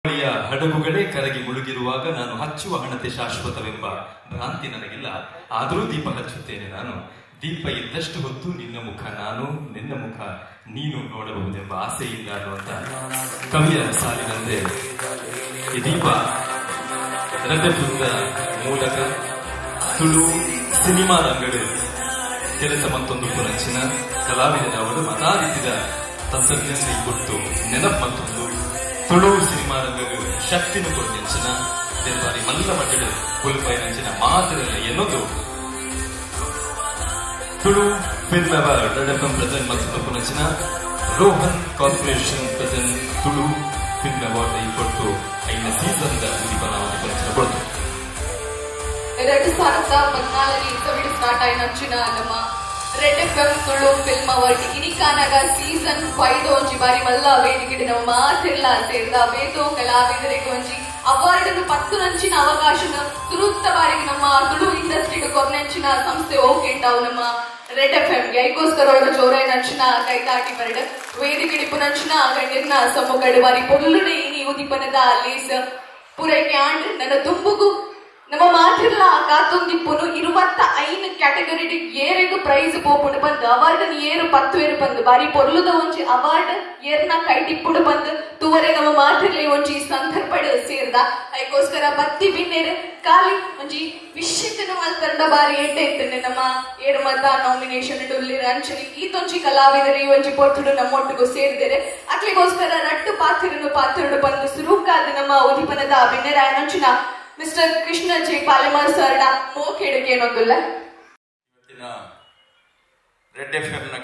ಹಡಗುಗಳೇ ಕರಗಿ ಮುಳುಗಿರುವಾಗ ನಾನು ಹಚ್ಚುವ ಹಣತೆ ಶಾಶ್ವತವೆಂಬ ಭ್ರಾಂತಿ ನನಗಿಲ್ಲ, ಆದರೂ ದೀಪ ಹಚ್ಚುತ್ತೇನೆ ನಾನು. ದೀಪ ಇದ್ದಷ್ಟು ಹೊತ್ತು ನಿನ್ನ ಮುಖ ನಾನು, ನಿನ್ನ ಮುಖ ನೀನು ನೋಡಬಹುದೆಂಬ ಆಸೆಯಿಂದ ಅನ್ನುವಂತ ಕವಿಯ ಸಾಲಿನಂತೆ ಈ ದೀಪ ರಜಪುರದ ಮೂಲಕ ತುಳು ಸಿನಿಮಾ ರಂಗಡು ಕೆಲಸ ಮತ್ತೊಂದು ಪುನಂಚಿನ ಕಲಾವಿದನವರು ಮತಾದಿತ್ತಿದ ತಂತ್ರಜ್ಞ ಕೊಟ್ಟು ನೆನಪು ಮತ್ತೊಂದು ತುಳು ಸಿನಿಮಾ ರಂಗಗ ಶಕ್ತಿನ ಕೊಟ್ಟಂಚಿನ ಬಾರಿ ಮಲ್ಲ ಮಟ್ಟದ ಕುಲ್ಪೈನಂಚಿನ ಮಾತಿರಲ್ಲ ಎನ್ನೋದು Tulu film award red F M present ಮತ್ತು ಪುನಂಚಿನ Rohan corporation present Tulu film award ಈ ಕೊಟ್ಟು ಐನ ಸೀಸನ್ ದೀಪನಾವತಿ ಪುನಂಚಿನ ಕೊಡ್ತು. 2014ನೇ ಇಸವಿಡ್ ಸ್ಟಾರ್ಟ್ ಆಯಿನಂಚಿನ ನಮ್ಮ red F M Tulu film award ಇನಿಕಾನಗ ಸೀಸನ್ 5 ಒಂಜಿ ಬಾರಿ ಮಲ್ಲ ವೇದಿಕೆ ನಮ್ಮ ಮಾತಿರ್ಲ ಸೇರ್ದ ಬೇತೋ ಕಲಾವಿದರಿಗೆ ಒಂಜಿ ಅವಾರ್ಡ್ 10 ನಂಚಿನ ಅವಕಾಶನ ಸುರುತ್ತ ಬಾರಿಗೆ ನಮ್ಮ ತುಳು ಇಂಡಸ್ಟ್ರಿಗೆ ಕೊರ್ನಂಚಿನ ಸಂಸ್ಥೆ ಓಕೆಂಟಾವು ನಮ್ಮ ರೆಡ್ ಎಫ್ ಎಂ ಐಕೋಸ್ಕರ ಜೋರಾಯಿ ನಂಚಿನ ಕೈತಾಟಿ ಬರಡ್ ವೇದಿಕೆ ಡಿಪ್ಪು ನಂಚಿನ ಗಣ್ಯರ್ನ ಸಮ್ಮುಖಡು ಬಾರಿ ಪೊಲ್ಲುಡೆ ಇನಿ ಉದಿಪನದ ಲೇಸ್ ಪೂರೈಕೆ ಆಂಡ್ ನನ್ನ ದುಂಬುಗು ನಮ್ಮ ಮಾತಿರ್ಲ ಕಾತೊಂದಿಪ್ಪುನು 25 ಕ್ಯಾಟಗರಿ ಏರೆಗ್ ಪ್ರೈಸ್ ಪೋಪುಂಡು ಬಂದು ಅವಾರ್ಡ್ ಏರು 10 ಏರು ಬಂದು ಬಾರಿ ಪೊರ್ಲುದ ಒಂಜಿ ಅವಾರ್ಡ್ ಏರ್ನ ಕೈಟಿಪ್ಪುಡು ಬಂದು ತುವರೆ ನಮ್ಮ ಮಾತಿರ್ಲಿ ಒಂಜಿ ಸಂದರ್ಭಡ್ ಸೇರ್ದ ಐಕೋಸ್ಕರ ಬತ್ತಿ ಬಿನ್ನೇರು ಖಾಲಿ ಒಂಜಿ ವಿಶ್ವಕ್ಕನ ಮಲ್ತಂಡ ಬಾರಿ ಎಡ್ಡೆ ಇತ್ತನೆ ನಮ್ಮ ಏರು ಮತ ನಾಮಿನೇಷನ್ ಉಲ್ಲಿರ ಅಂಚನೆ ಈತೊಂಜಿ ಕಲಾವಿದರೆ ಒಂಜಿ ಪೊರ್ತುಡು ನಮ್ಮೊಟ್ಟಿಗೂ ಸೇರಿದರೆ ಅಕ್ಲಿಗೋಸ್ಕರ ರಟ್ಟು ಪಾತಿರನು ಪಾತಿರುಡು ಬಂದು ಸುರುಕಾದ ನಮ್ಮ ಉದಿಪನದ ಬಿನ್ನೆರಾಯನಂಚಿನ ಮಿಸ್ಟರ್ ಕೃಷ್ಣ ಜೆ ಪಾಲಿಮರ್ ಸರ್ನ ಮೋಖೇಡಿಕೆ ಏನೊಂದಿಲ್ಲ. ಇವತ್ತಿನ ರೆಡ್ ಎಫ್ ಎಂನ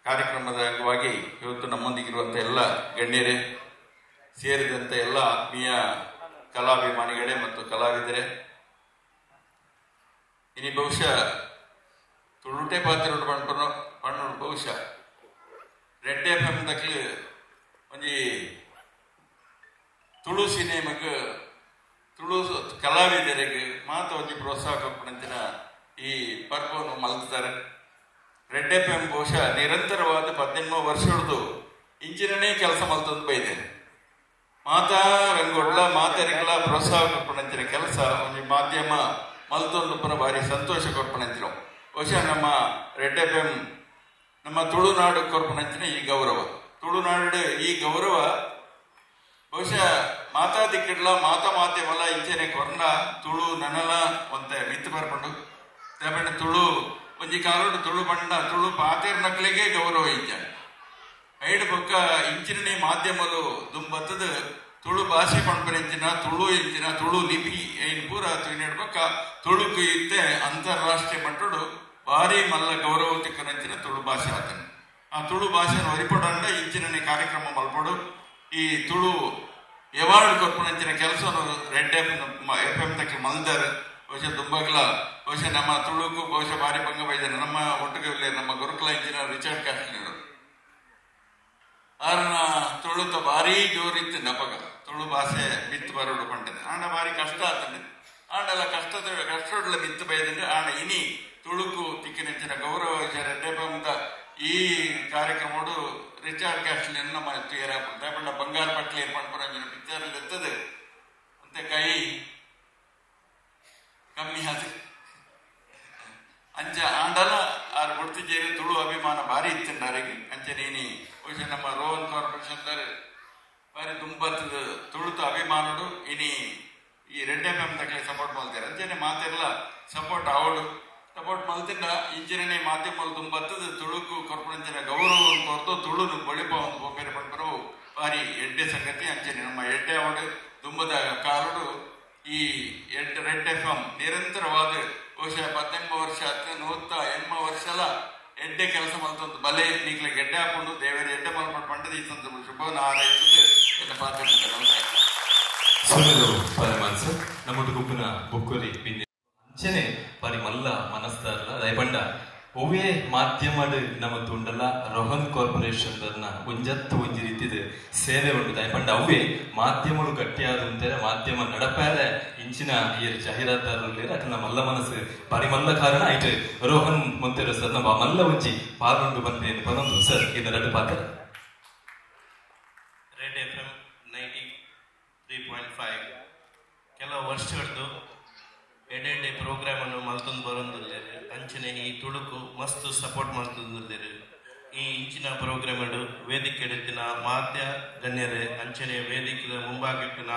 ಕಾರ್ಯಕ್ರಮದ ಅಂಗವಾಗಿ ಇವತ್ತು ನಮ್ಮೊಂದಿಗಿರುವಂಥ ಎಲ್ಲ ಗಣ್ಯರೇ, ಸೇರಿದಂಥ ಎಲ್ಲ ಆತ್ಮೀಯ ಕಲಾಭಿಮಾನಿಗಳೇ ಮತ್ತು ಕಲಾವಿದರೇ, ಇನಿ ಬಹುಶಃ ತುಳುಟೆ ಪಾತ್ರ ಪಣ್ಪನು ಪಣ್ಣು ಬಹುಶಃ ರೆಡ್ ಎಫ್ ಎಂ ದಕ್ಲು ಒಂಜಿ ತುಳು ಸಿನಿಮಾಗ್ ತುಳು ಕಲಾವಿದರಿಗೆ ಮಾತ ಒಂಜಿ ಪ್ರೋತ್ಸಾಹ ಕೊಪ್ಪಣಂತಿನ ಈ ಪರ್ವವನ್ನು ಮಲ್ತಾರೆ. ರೆಡ್ ಎಫ್ ಎಂ ಬಹುಶಃ ನಿರಂತರವಾದ 18 ವರ್ಷ ಹಿಡಿದು ಇಂಚಿನೇ ಕೆಲಸ ಮಲ್ತಂದು ಬೈದೆ ಮಾತಾ ರಂಗೊಳ್ಳ ಮಾತರಿಗಳ ಪ್ರೋತ್ಸಾಹ ಕೊಪ್ಪಣಂತಿನ ಕೆಲಸ ಒಂಜಿ ಮಾಧ್ಯಮ ಮಲ್ತೊಂದು ಪುನಃ ಭಾರಿ ಸಂತೋಷ ಕೊಪ್ಪಣಂತಿನ ಬಹುಶಃ ನಮ್ಮ ರೆಡ್ ಎಫ್ ಎಂ ನಮ್ಮ ತುಳುನಾಡು ಕೊರ್ಪಣಂತಿನ ಈ ಗೌರವ, ತುಳುನಾಡು ಈ ಗೌರವ ಬಹುಶಃ ಮಾತಾ ದಿಕ್ಕಿಡ್ಲ ಮಾತಾ ಮಾಧ್ಯಮಲ್ಲ ಇಂಚನೆ ಕೊರ್ನ ತುಳು ನನಲ ಒಂತೆ ಮಿತ್ತು ಬರ್ಪಂಡು ತಮಿಳು ತುಳು ಒಂಜಿ ಕಾಲೋಡು ತುಳು ಬಂಡ ತುಳು ಪಾತೇರ್ ನಕ್ಲಿಗೆ ಗೌರವ ಇಂಚ ಐಡು ಪಕ್ಕ ಇಂಚಿನ ಮಾಧ್ಯಮಲು ದುಂಬತ್ತದ ತುಳು ಭಾಷೆ ಪಂಪನ ಇಂಚಿನ ತುಳು ಇಂಚಿನ ತುಳು ಲಿಪಿ ಐನ್ ಪೂರ ತುಳಿನಾಡು ಪಕ್ಕ ತುಳುಕು ಇತ್ತೆ ಅಂತಾರಾಷ್ಟ್ರೀಯ ಮಟ್ಟಡು ಭಾರಿ ಮಲ್ಲ ಗೌರವ ತಿಕ್ಕನಂಚಿನ ತುಳು ಭಾಷೆ ಆತನ. ಆ ತುಳು ಭಾಷೆನ ಒರಿಪಡಂಡ ಇಂಚಿನ ಕಾರ್ಯಕ್ರಮ ಮಲ್ಪಡು ಈ ತುಳು ಎವಾರ್ಡ್ ಕೊರ್ಪುನಂಚಿನ ಕೆಲಸವನ್ನು ರೆಡ್ ಎಫ್ ಎಫ್ ಎಂ ತಕ್ಕ ಮಲ್ದಾರ್. ಬಹುಶಃ ದುಂಬಗ್ಲ ಬಹುಶಃ ನಮ್ಮ ತುಳುಕು ಬಹುಶಃ ಭಾರಿ ಭಂಗ ಬೈದಾರೆ ನಮ್ಮ ಒಟ್ಟಿಗೆ ನಮ್ಮ ಗುರುಕುಲ ಇಂಜಿನಿಯರ್ ರಿಚರ್ಡ್ ಕಾಸ್ಟ್ಲಿಯವರು ಆರನ ತುಳುತ ಭಾರಿ ಜೋರಿತ್ತು ನಪಗ ತುಳು ಭಾಷೆ ಬಿತ್ತು ಬರೋಡು ಪಂಟದೆ ಆಂಡ ಭಾರಿ ಕಷ್ಟ ಆತಂಡೆ ಆಂಡಲ ಕಷ್ಟದ ಕಷ್ಟೊಡ್ಲ ಬಿತ್ತು ಬೈದಂಡೆ ಆಂಡ ಇನಿ ತುಳುಕು ತಿಕ್ಕಿನಂಚಿನ ಗೌರವ ರೆಡ್ ಎಫ್ ಎಂ ಈ ಕಾರ್ಯಕ್ರಮಡು ರಿಚಾರ್ಡ್ ಕ್ಯಾಸ್ಟ್ಲಿಯನ್ ನಮ್ಮ ತೇರಾಪುಂಡು ಬಂಗಾರ ಪಟ್ಲಿ ಏರ್ಪಡ್ಪುರ ಪಿಕ್ಚರ್ ಎತ್ತದು ಅಂತೆ ಕೈ ಕಮ್ಮಿ ಅದು ಅಂಚ ಆಂಡಲ ಆರು ಬುಡ್ತಿಜೇರಿ ತುಳು ಅಭಿಮಾನ ಭಾರಿ ಇತ್ತಂಡಾರಿಗೆ ಅಂಚೆ ನೀನಿ ಬಹುಶಃ ನಮ್ಮ ರೋಹನ್ ಕಾರ್ಪೊರೇಷನ್ ಭಾರಿ ದುಂಬತ್ತದ ತುಳುತ ಅಭಿಮಾನಡು ಇನಿ ಈ ರೆಡ್ ಎಫ್ ಎಂ ತಕ್ಲೆ ಸಪೋರ್ಟ್ ಮಾಡ್ತಾರೆ ಅಂಚೆನೆ ಮಾತೆಲ್ಲ ಸಪೋರ್ಟ್ ಆವಡು ಸಪೋರ್ಟ್ ಮಲ್ತಿಂಡ ಇಂಚಿನೇ ಮಾಧ್ಯಮ ದುಂಬತ್ತದ ತುಳುಕು ಕೊರ್ಪುನಂಚಿನ ಗೌರವವನ್ನು ಕೊರ್ತು ತುಳುನು ಬಳಿಪ ಒಂದು ಪೋಪೇರೆ ಪಂಪರು ಭಾರಿ ಎಡ್ಡೆ ಸಂಗತಿ. ಅಂಚೆನೆ ನಮ್ಮ ಎಡ್ಡೆ ಅವಡು ದುಂಬದ ಕಾಲಡು ಈ ರೆಡ್ ಎಫ್ ಎಂ ನಿರಂತರವಾದ ಬಹುಶಃ 18 ವರ್ಷ 180 ವರ್ಷಲ ಎಡ್ಡೆ ಕೆಲಸ ಮಲ್ತೊಂದು ಬಲೆ ನೀಕ್ಲೆ ಗೆಡ್ಡೆ ಹಾಕೊಂಡು ದೇವರ ಎಡ್ಡೆ ಮಲ್ಪಟ್ಟು ಪಂಡದ ಈ ಸಂದರ್ಭ ಶುಭವನ್ನು ಹಾರೈಸುತ್ತದೆ ಎನ್ನ ಪಾತ್ರ. ಸುನೀಲ್ ಪರಮಾನ್ ಸರ್ ನಮ್ಮೊಟ್ಟು ಗುಪ್ಪುನ ಬೊಕ್ಕೊರಿ ಬಿನ್ನೆ ಅಂಚನೆ ಬಾರಿ ಮಲ್ಲ ಮನಸ್ದಾರಲ್ಲ ದಯಪಂಡ ಒವೇ ಮಾಧ್ಯಮಡ್ ನಮ್ಮ ತುಂಡಲ ರೋಹನ್ ಕಾರ್ಪೊರೇಷನ್ ಒಂಜತ್ತು ಒಂಜಿ ರೀತಿದ ಸೇವೆ ಉಂಟು. ದಯಪಂಡ ಅವೇ ಮಾಧ್ಯಮಗಳು ಗಟ್ಟಿಯಾದ ಉಂಟೆ ಮಾಧ್ಯಮ ನಡಪಾರೆ ಇಂಚಿನ ಈ ಜಾಹೀರಾತಾರರು ಅಕಲ್ನ ಮಲ್ಲ ಮನಸ್ಸು ಬಾರಿ ಮಲ್ಲ ಕಾರಣ ಆಯ್ತು ರೋಹನ್ ಮುಂತೆರು ಸರ್ ನಮ್ಮ ಮಲ್ಲ ಒಂಜಿ ಪಾರುಂಡು ಬಂದೇನು ಪನೊಂದು ಸರ್ ಇದರ ಪಾತ್ರ. Red F M 90 93.5 ಕೆಲವು ವರ್ಷದ್ದು ಎಡೆ ಪ್ರೋಗ್ರಾಮ್ ಅನ್ನು ಮಲ್ತೊಂದು ಬರೊಂದುಲ್ಲೆರ್ ಅಂಚನೆ ಈ ತುಳುಕು ಮಸ್ತ್ ಸಪೋರ್ಟ್ ಮಲ್ತೊಂದುಲ್ಲೆರ್. ಈ ಇಂಚಿನ ಪ್ರೋಗ್ರಾಮ್ ವೇದಿಕೆ ಎಡುತ್ತಿನ ಮಾತ್ಯ ಗಣ್ಯರೇ, ಅಂಚನೆ ವೇದಿಕೆದ ಮುಂಭಾಗಿಟ್ಟಿನ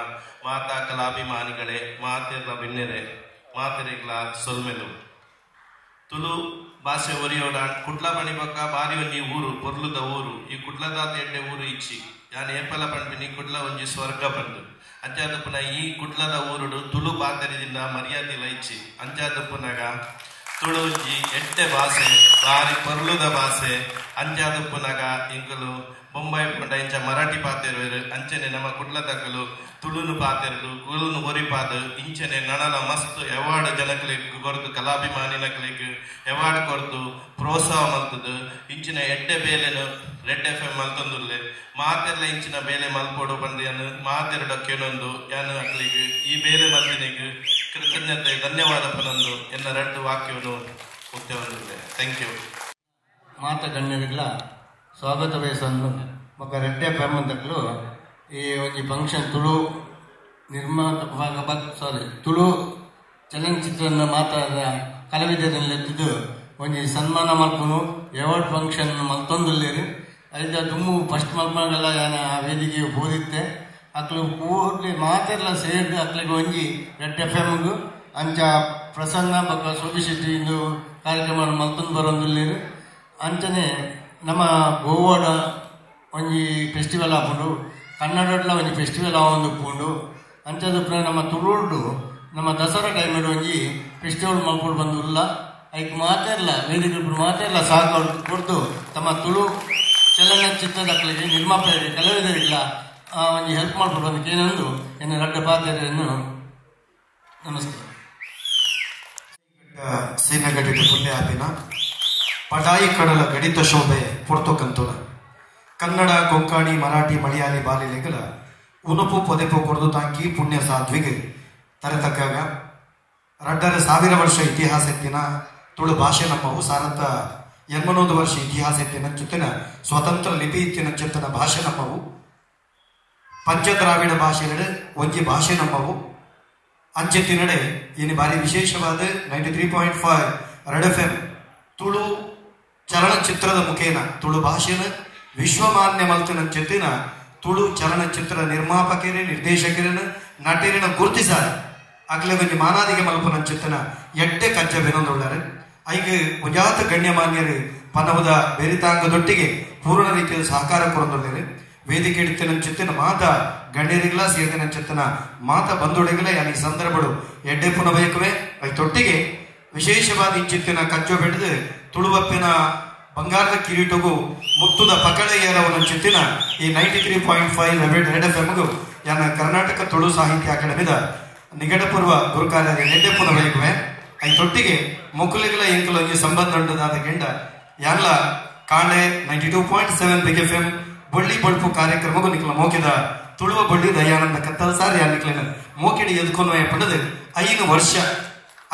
ಮಾತಾ ಕಲಾಭಿಮಾನಿಗಳೇ, ಮಾತೆರ್ಲ ಬಿನ್ನೆರೆ, ಮಾತೆರೆಗ್ಲ ಸೊಲ್ಮೆಲು. ತುಳು ಭಾಷೆ ಒರಿಯೋಡ ಕುಡ್ಲ ಪಣಿಬೊಕ್ಕ ಬಾರಿ ಒಂಜಿ ಊರು, ಪೊರ್ಲುದ ಊರು. ಈ ಕುಡ್ಲದಾತ ಎಡ್ಡೆ ಊರು ಇಚ್ಚಿ ಯಾನ್ ಏಪಲ ಪನ್ಪಿನಿ ಕುಡ್ಲ ಒಂಜಿ ಸ್ವರ್ಗ ಪಂದು. ಅಂಚಾದಪ್ಪುನ ಈ ಕುಡ್ಲದ ಊರುಡು ತುಳು ಪಾತೆರದಿಂದ ಮರ್ಯಾದೆ ಇಚ್ಚಿ. ಅಂಚಾದಪ್ಪುನಗ ತುಳು ಒಂಜಿ ಎಡ್ಡೆ ಭಾಷೆ, ಬಾರಿ ಪೊರ್ಲುದ ಭಾಷೆ. ಅಂಚಾದಪ್ಪುನಗ ಇಂಕುಲು ಬೊಂಬಾಯಿ ಪಂಡ ಇಂಚ ಮರಾಠಿ ಪಾತೆರುವೆರು. ಅಂಚನೆ ನಮ್ಮ ಕುಡ್ಲದಕಲು ತುಳುನು ಪಾತೆರಡು, ಕುಳುನು ಒರಿಪಾದು ಇಂಚನೆ ನನಲ ಮಸ್ತ್ ಅವಾರ್ಡ್ ಜನಕ್ಲೆಗ್ ಕೊರ್ದು, ಕಲಾಭಿಮಾನಿನಕ್ಲೆಗ್ ಅವಾರ್ಡ್ ಕೊರ್ದು ಪ್ರೋತ್ಸಾಹ ಮಲ್ತದು. ಇಂಚಿನ ಎಡ್ಡೆ ಬೇಲೆನು ರೆಡ್ ಎಫ್ ಎಂ ಮಲ್ತೊಂದುಲ್ಲೆ. ಮಾತೆರ್ಲ ಇಂಚಿನ ಬೇಲೆ ಮಲ್ಪೊಡು ಪಂದ್ ಯಾನ್ ಮಾತೆರಡ ಕೇನೊಂದು ಯಾನ್ ಅಕ್ಲೆಗ್ ಈ ಬೇಲೆ ಮಲ್ತಿನೆಗ್ ಕೃತಜ್ಞತೆ ಧನ್ಯವಾದ ಪನೊಂದು ಎನ್ನ ರಡ್ಡು ವಾಕ್ಯವನ್ನು ಮುಕ್ತವಂದುಲ್ಲೆ. Thank you. ಮಾತ ಗಣ್ಯರಿಗ್ಲ ಸ್ವಾಗತ ಬಯಸೊಂದು ಬೊಕ್ಕ ರೆಡ್ ಎಫ್ ಎಂ ಅಂತಕ್ಲು ಈ ಒಂಜಿ ಫಂಕ್ಷನ್ ತುಳು ನಿರ್ಮಾಪಕ ಸಾರಿ ತುಳು ಚಲನಚಿತ್ರನ ಮಾತಾದ ಕಲಾವಿದರನ್ನ ಒಂಜಿ ಸನ್ಮಾನ ಮಲ್ಪುನು ಅವಾರ್ಡ್ ಫಂಕ್ಷನ್ ಮಲ್ತೊಂದುಲ್ಲೆರ್. ಐತ ದುಮ್ಮು ಫಸ್ಟ್ ಮಲ್ಪನಗಲ ಯಾನ ಆ ವೇದಿಕೆ ಪೋದಿತ್ತೆ. ಅಕ್ಲು ಪೂರ್ಲಿ ಮಾತೆರ್ಲ ಸೇರ್ದ್ ಅಕ್ಲೆಗ್ ಒಂಜಿ ರೆಡ್ ಎಫ್ ಎಮ್ಗ್ ಅಂಚ ಪ್ರಸನ್ನ ಬೊಕ್ಕ ಶೋಭಿ ಶೆಟ್ಟಿ ಇಂದು ಕಾರ್ಯಕ್ರಮ ಮಲ್ತೊಂದು ಬರೊಂದುಲ್ಲೆರ್. ಅಂಚನೆ ನಮ್ಮ ಗೋವಾಡ ಒಂಜಿ ಫೆಸ್ಟಿವಲ್ ಆಪುಂಡು, ಕನ್ನಡಡ್ಲ ಒಂಜಿ ಫೆಸ್ಟಿವಲ್ ಆವೊಂದುಪ್ಪುಂಡು. ಅಂಚದ ನಮ್ಮ ತುಳುಡು ನಮ್ಮ ದಸರಾ ಟೈಮಡ್ ಒಂಜಿ ಫೆಸ್ಟಿವಲ್ ಮಲ್ಪೊಡು ಬಂದು ಉಲ್ಲ. ಐಕ್ ಮಾತೆರ್ಲ ವೇದಿಕೆ ಮಾತೆರ್ಲ ಸಹಕಾರ ಕೊರ್ದು ತಮ್ಮ ತುಳು ಚಲನಚಿತ್ರದಕ್ಲೆಗ್ ನಿರ್ಮಾಪಕರಿಗೆ ಕಲಾವಿದರಿಗ್ಲ ಒಂಜಿ ಹೆಲ್ಪ್ ಮಲ್ಪೊಡು ಬಂದು ಕೇನೊಂದು ಎನ್ನ ರಡ್ಡ ಪಾತೆರೆಯನ್ನು. ನಮಸ್ಕಾರ. ಸೀನಗಡಿಟ್ ಪುಣ್ಯ ಆಪಿನ ಪಟಾಯಿ ಕಡಲ ಗಡಿತ ಶೋಭೆ ಪೊರ್ತುಕಂತುನ ಕನ್ನಡ ಕೊಂಕಣಿ ಮರಾಠಿ ಮಲಯಾಳಿ ಬಾಲಿಲೆಗಲ ಉನುಪು ಪೊದೆಪು ಕೊರ್ದು ತಾಂಕಿ ಪುಣ್ಯ ಸಾಧ್ವಿಗೆ ತರೆತಕ್ಕಾಗ 2,500 ವರ್ಷ ಇತಿಹಾಸ ಎತ್ತಿನ ತುಳು ಭಾಷೆ ನಮ್ಮವು ಸಾರತ್ತ 81 ವರ್ಷ ಇತಿಹಾಸ ಎತ್ತಿನ ಜೊತೆನ ಸ್ವತಂತ್ರ ಲಿಪಿ ಇತ್ತಿನ ಚೆತ್ತನ ಭಾಷೆ ನಮ್ಮವು ಪಂಚದ್ರಾವಿಡ ಭಾಷೆಗಳು ಒಂಜಿ ಭಾಷೆ ನಮ್ಮವು ಅಂಚೆತ್ತಿನಡೆ ಇನ್ನು ಭಾರಿ ವಿಶೇಷವಾದ 93.5 ರೆಡ್ ಎಫ್ ಎಂ ತುಳು ಚಲನಚಿತ್ರದ ಮುಖೇನ ತುಳು ಭಾಷೆನ ವಿಶ್ವಮಾನ್ಯ ಮಲ್ತಿನಂಚೆತ್ತಿನ ತುಳು ಚಲನಚಿತ್ರ ನಿರ್ಮಾಪಕರೇ ನಿರ್ದೇಶಕರನ್ನ ನಟರನ್ನ ಗುರುತಿಸಾರೆ ಅಕ್ಲೆ ಒಂಜಿ ಮಾನಾದಿಗೆ ಮಲ್ಪುನಂಚೆತ್ತಿನ ಎಡ್ಡೆ ಕಜ್ಜ ಬೆನೊಂದುಳ್ಳಾರೆ. ಐಕ್ ಒಂಜಾತ ಗಣ್ಯಮಾನ್ಯರು ಪನವದ ಬೆರಿತಾಂಗದೊಟ್ಟಿಗೆ ಪೂರ್ಣ ರೀತಿಯ ಸಹಕಾರ ಕೊರೊಂದುಳ್ಳೇರು. ವೇದಿಕೆ ಇಡ್ತಿನಂಚೆತ್ತಿನ ಮಾತ ಗಣ್ಯರಿಗ್ಲ ಸೇರಿನಂಚೆತ್ತಿನ ಮಾತ ಬಂಧುಳಿಗ್ಲ ಯಾನ್ ಈ ಸಂದರ್ಭಡು ಎಡ್ಡೆ ಪುನ ಬಯಕುವೆ. ಐತೊಟ್ಟಿಗೆ ವಿಶೇಷವಾದ ಇಂಚಿತ್ತಿನ ಕಜ್ಜೋ ಬೆಳೆದು ತುಳುವಪ್ಪಿನ ಬಂಗಾರದ ಕಿರೀಟಗೂ ಮುತ್ತುದ ಪಕಳೆಯರವನಂಚಿತ್ತಿನ ಈ 93.5 ರೆಡ್ ಎಫ್ ಎಮ್ಗೂ ಯಾನ ಕರ್ನಾಟಕ ತುಳು ಸಾಹಿತ್ಯ ಅಕಾಡೆಮಿದ ನಿಕಟಪೂರ್ವ ಗುರುಕಾರ್ಯ ಎಡ್ಡೆ ಪುನ ಬಯಕುವೆ. ಐತೊಟ್ಟಿಗೆ ಮೊಕ್ಕಲಿಗಳ ಎಂಕಲೊಂಜಿ ಸಂಬಂಧ ಉಂಟುದಾದ ಗೆಂಡ ಯಾನ್ಲ ಕಾಂಡೆ 92.7 ಬಿಗ್ ಎಫ್ ಎಂ ಬೊಳ್ಳಿ ಬೊಳ್ಪು ಕಾರ್ಯಕ್ರಮಗೂ ನಿಕ್ಲ ಮೋಕಿದ ತುಳುವ ಬೊಳ್ಳಿ ದಯಾನಂದ ಕತ್ತಲ್ ಸಾರ್ ಯಾನ್ ನಿಕ್ಲೆನ ಮೋಕಿಡಿ ಎದ್ಕೊನ್ವಯ ಪಡೆದು 5 ವರ್ಷ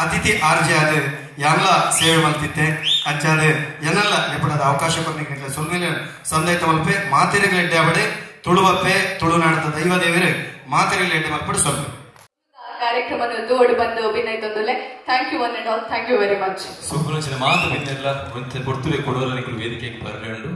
ಅತಿಥಿ ಆರ್ಜೆ ಆದ ಯಾನ್ಲ ಸೇವೆ ಮಲ್ತಿತ್ತೆ. ಅಂಚಾದ ಎನ್ನೆಲ್ಲ ನೆಪಡದ ಅವಕಾಶ ಕೊಡ್ಲಿಕ್ಕೆ ಸೊಲ್ಮೇಲೆ ಸಂದೈತ ಮಲ್ಪೆ ಮಾತೆರೆಗಳ ಎಡ್ಡೆ ಅವಡೆ ತುಳುವಪ್ಪೆ ತುಳುನಾಡದ ದೈವ ದೇವರೇ ಮಾತೆರೆಗಳ ಎಡ್ಡೆ ಮಲ್ಪಡು ಸೊಲ್ಮೆ ಕಾರ್ಯಕ್ರಮ ತೋಡು ಬಂದು ಬಿನ್ನೈತೊಂದುಲ್ಲೆ. Thank you one and all, thank you very much. ಸುಗುಣಚಿನ ಮಾತು ಬಿನ್ನೆಲ್ಲ ಒಂತೆ ಪೊರ್ತುವೆ ಕೊಡುವಲ್ಲ ನಿಕುಲು ವೇದಿಕೆಗೆ ಬರಲುಂಡು.